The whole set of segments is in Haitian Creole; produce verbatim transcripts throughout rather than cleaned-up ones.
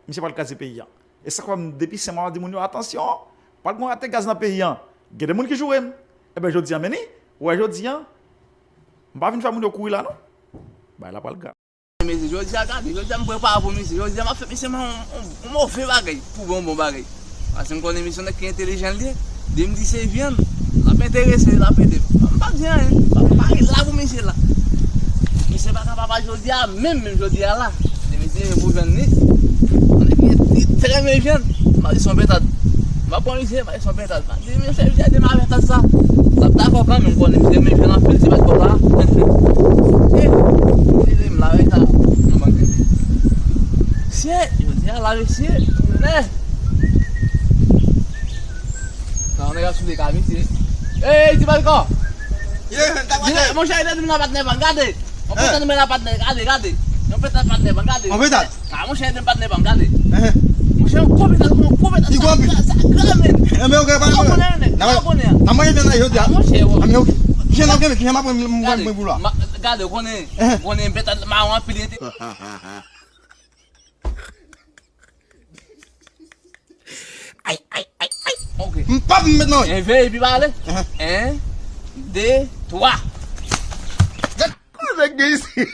Misye pral kraze peyi a. E sa k fè m depi senk mwa m ap di moun yo, atansyon, pral gen yon rate gaz nan peyi a. Gen de moun ki joure m. Ebyen, jodi a, men ni, ou wè jodi a, m pa vin fè moun yo kouri la, non. Bagay la pral grav. Mesye, jodi a, gade, jodi a, m prepare pou misye. Jodi a, m ap fè misye yon, yon, yon move bagay pou bon, bon bagay. Paske m konnen misye yon nèg ki entelijan li ye. Depi m di se vyann, l ap enterese, l ap ede. M pa di anyen. M pa, m pa la pou misye la. Misye pa ka papa jodi a, menm, menm jodi a la. Se misye pou jwenn li. Yon nèg ki trè mechan. M ap di se yon pentad. M ap pran misye, m ap di se yon pentad. M ap di misye, misye ede m avè pentad sa. L ap dakò kanmenm, m konnen misye renmen jwenn anpil, se pa twò la. Eh, misye ede m la, wè sa. Yon bank tande. Mesye, jodi a la, mesye. Nè. Sa, yon nèg ap soule ka, mesye. Ey, ti balkon! Ye, sa k pase? Monchè, ede m nan patnè pa m, gade. Yon pentad mwen la patnè, gade, gade. Yon pentad patnè pa m, gade. Yon pentad? Ah, monchè, ede m patnè pa m, gade. Monchè, yon gwo pentad, yon gwo pentad, sa, sa, sa, sa, men. Enben, ok, pa de pwoblèm. N ap manje vyann nan jodi a. Ah, monchè, wè. Enben, ok. Kijan n ap gen, kijan m ap pran, mwen, mwen, mwen pou la. Gade, konnen, konnen pentad mawon anpil, ete. Ay, ay, ay, ay. Ok. M p ap met nan. Enben, epi pale. Enhen. En, de, twa. Koze gen isi.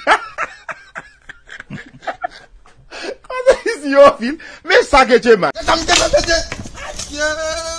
Koze isi yo fil. Men sa ke che man. Sa m te fè pete. Aye.